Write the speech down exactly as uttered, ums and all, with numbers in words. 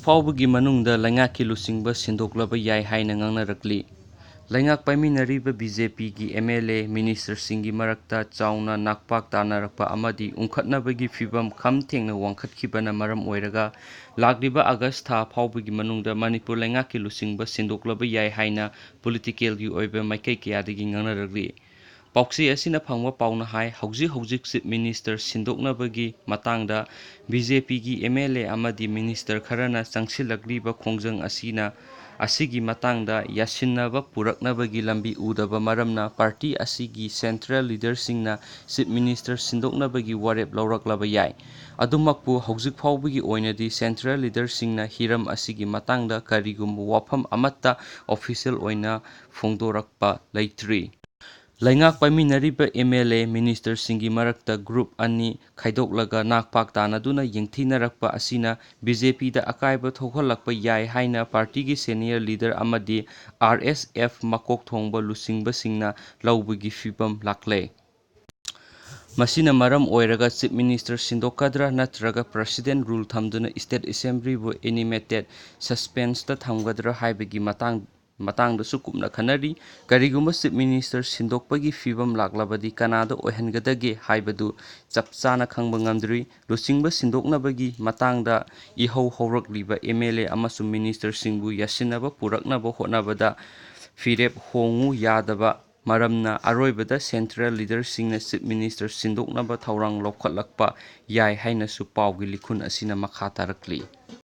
ꯐꯥꯎꯕꯒꯤ ꯃꯅꯨꯡꯗ ꯂꯩꯉꯥꯛꯀꯤ ꯂꯨꯆꯤꯡꯕ ꯁꯤꯟꯗꯣꯛꯂꯕ ꯌꯥꯏ ꯍꯥꯏꯅ ꯉꯥꯡꯅꯔꯛꯂꯤ꯫ ꯂꯩꯉꯥꯛ ꯄꯥꯏꯃꯤꯟꯅꯔꯤꯕ ꯕꯤ ꯖꯦ ꯄꯤꯒꯤ ꯑꯦꯝ ꯑꯦꯜ ꯑꯦ, ꯃꯤꯅꯤꯁꯇꯔꯁꯤꯡꯒꯤ ꯃꯔꯛꯇ ꯆꯥꯎꯅ ꯅꯥꯛꯄꯥꯛ ꯇꯥꯅꯔꯛꯄ ꯑꯃꯗꯤ ꯎꯪꯈꯠꯅꯕꯒꯤ ꯐꯤꯚꯝ ꯈꯝ ꯊꯦꯡꯅ ꯋꯥꯡꯈꯠꯈꯤꯕꯅ ꯃꯔꯝ ꯑꯣꯏꯔꯒ, ꯂꯥꯛꯂꯤꯕ ꯑꯥꯒꯁ ꯊꯥ ꯐꯥꯎꯕꯒꯤ ꯃꯅꯨꯡꯗ ꯃꯅꯤꯄꯨꯔ ꯂꯩꯉꯥꯛꯀꯤ ꯂꯨꯆꯤꯡꯕ ꯁꯤꯟꯗꯣꯛꯂꯕ ꯌꯥꯏ ꯍꯥꯏꯅ ꯄꯣꯂꯤꯇꯤꯀꯦꯜꯒꯤ ꯑꯣꯏꯕ ꯃꯥꯏꯀꯩ ꯀꯌꯥꯗꯒꯤ ꯉꯥꯡꯅꯔꯛꯂꯤ꯫ ꯄꯥꯎꯆꯦ ꯑꯁꯤꯅ ꯐꯪꯕ ꯄꯥꯎꯅ ꯍꯥꯏ, ꯍꯧꯖꯤꯛ ꯍꯧꯖꯤꯛ ꯆꯤꯐ ꯃꯤꯅꯤꯁꯇꯔ ꯁꯤꯟꯗꯣꯛꯅꯕꯒꯤ ꯃꯇꯥꯡꯗ ꯕꯤ ꯖꯦ ꯄꯤꯒꯤ ꯑꯦꯝ ꯑꯦꯜ ꯑꯦ ꯑꯃꯗꯤ ꯃꯤꯅꯤꯁꯇꯔ ꯈꯔꯅ ꯆꯪꯁꯤꯜꯂꯛꯂꯤꯕ ꯈꯣꯡꯖꯪ ꯑꯁꯤꯅ, ꯑꯁꯤꯒꯤ ꯃꯇꯥꯡꯗ ꯌꯥꯁꯤꯟꯅꯕ ꯄꯨꯔꯛꯅꯕꯒꯤ ꯂꯝꯕꯤ ꯎꯗꯕ ꯃꯔꯝꯅ ꯄꯥꯔꯇꯤ ꯑꯁꯤꯒꯤ ꯁꯦꯟꯇ꯭ꯔꯦꯜ ꯂꯤꯗꯔꯁꯤꯡꯅ ꯆꯤꯐ ꯃꯤꯅꯤꯁꯇꯔ ꯁꯤꯟꯗꯣꯛꯅꯕꯒꯤ ꯋꯥꯔꯦꯞ ꯂꯧꯔꯛꯂꯕ ꯌꯥꯏ꯫ ꯑꯗꯨꯃꯛꯄꯨ ꯍꯧꯖꯤꯛ ꯐꯥꯎꯕꯒꯤ ꯑꯣꯏꯅꯗꯤ ꯁꯦꯟꯇ꯭ꯔꯦꯜ ꯂꯤꯗꯔꯁꯤꯡꯅ ꯍꯤꯔꯝ ꯑꯁꯤꯒꯤ ꯃꯇꯥꯡꯗ ꯀꯔꯤꯒꯨꯝꯕ ꯋꯥꯐꯝ ꯑꯃꯠꯇ ꯑꯣꯐꯤꯁꯤꯌꯦꯜ ꯑꯣꯏꯅ ꯐꯣꯡꯗꯣꯔꯛꯄ ꯂꯩꯇ꯭ꯔꯤ꯫ ꯂꯩꯉꯥꯛ ꯄꯥꯏꯃꯤꯟꯅꯔꯤꯕ ꯑꯦꯝ ꯑꯦꯜ ꯑꯦ, ꯃꯤꯅꯤꯁꯇꯔꯁꯤꯡꯒꯤ ꯃꯔꯛꯇ ꯒ꯭ꯔꯨꯞ ꯑꯅꯤ ꯈꯥꯏꯗꯣꯛꯂꯒ ꯅꯥꯛꯄꯥꯛ ꯇꯥꯅꯗꯨꯅ ꯌꯦꯡꯊꯤꯅꯔꯛꯄ ꯑꯁꯤꯅ ꯕꯤ ꯖꯦ ꯄꯤꯗ ꯑꯀꯥꯏꯕ ꯊꯣꯛꯍꯜꯂꯛꯄ ꯌꯥꯏ ꯍꯥꯏꯅ ꯄꯥꯔꯇꯤꯒꯤ ꯁꯦꯅꯤꯌꯔ ꯂꯤꯗꯔ ꯑꯃꯗꯤ ꯑꯥꯔ ꯑꯦꯁ ꯑꯦꯐ ꯃꯀꯣꯛ ꯊꯣꯡꯕ ꯂꯨꯆꯤꯡꯕꯁꯤꯡꯅ ꯂꯧꯕꯒꯤ ꯐꯤꯚꯝ ꯂꯥꯛꯂꯦ꯫ ꯃꯁꯤꯅ ꯃꯔꯝ ꯑꯣꯏꯔꯒ ꯆꯤꯐ ꯃꯤꯅꯤꯁꯇꯔ ꯁꯤꯟꯗꯣꯛꯀꯗ꯭ꯔꯥ ꯅꯠꯇ꯭ꯔꯒ ꯄ꯭ꯔꯦꯁꯤꯗꯦꯟ ꯔꯨꯜ ꯊꯝꯗꯨꯅ ꯁ꯭ꯇꯦꯠ ꯑꯦꯁꯦꯝꯕ꯭ꯂꯤꯕꯨ ꯑꯦꯅꯤꯃꯦꯇꯦꯠ ꯁꯁꯄꯦꯟꯁꯇ ꯊꯝꯒꯗ꯭ꯔꯥ ꯍꯥꯏꯕꯒꯤ ꯃꯇꯥꯡ, ꯃꯇꯥꯡꯗꯁꯨ ꯀꯨꯞꯅ ꯈꯟꯅꯔꯤ꯫ ꯀꯔꯤꯒꯨꯝꯕ ꯆꯤꯐ ꯃꯤꯅꯤꯁꯇꯔ ꯁꯤꯟꯗꯣꯛꯄꯒꯤ ꯐꯤꯚꯝ ꯂꯥꯛꯂꯕꯗꯤ ꯀꯅꯥꯗ ꯑꯣꯏꯍꯟꯒꯗꯒꯦ ꯍꯥꯏꯕꯗꯨ ꯆꯞ ꯆꯥꯅ ꯈꯪꯕ ꯉꯝꯗ꯭ꯔꯤ꯫ ꯂꯨꯆꯤꯡꯕ ꯁꯤꯟꯗꯣꯛꯅꯕꯒꯤ ꯃꯇꯥꯡꯗ ꯏꯍꯧ ꯍꯧꯔꯛꯂꯤꯕ ꯑꯦꯝ ꯑꯦꯜ ꯑꯦ ꯑꯃꯁꯨꯡ ꯃꯤꯅꯤꯁꯇꯔꯁꯤꯡꯕꯨ ꯌꯥꯁꯤꯟꯅꯕ ꯄꯨꯔꯛꯅꯕ ꯍꯣꯠꯅꯕꯗ ꯐꯤꯔꯦꯞ ꯍꯣꯡꯉꯨ ꯌꯥꯗꯕ ꯃꯔꯝꯅ ꯑꯔꯣꯏꯕꯗ ꯁꯦꯟꯇ꯭ꯔꯦꯜ ꯂꯤꯗꯔꯁꯤꯡꯅ ꯆꯤꯐ ꯃꯤꯅꯤꯁꯇꯔ ꯁꯤꯟꯗꯣꯛꯅꯕ ꯊꯧꯔꯥꯡ ꯂꯧꯈꯠꯂꯛꯄ ꯌꯥꯏ ꯍꯥꯏꯅꯁꯨ ꯄꯥꯎꯒꯤ ꯂꯤꯈꯨꯟ ꯑꯁꯤꯅ ꯃꯈꯥ ꯇꯥꯔꯛꯂꯤ꯫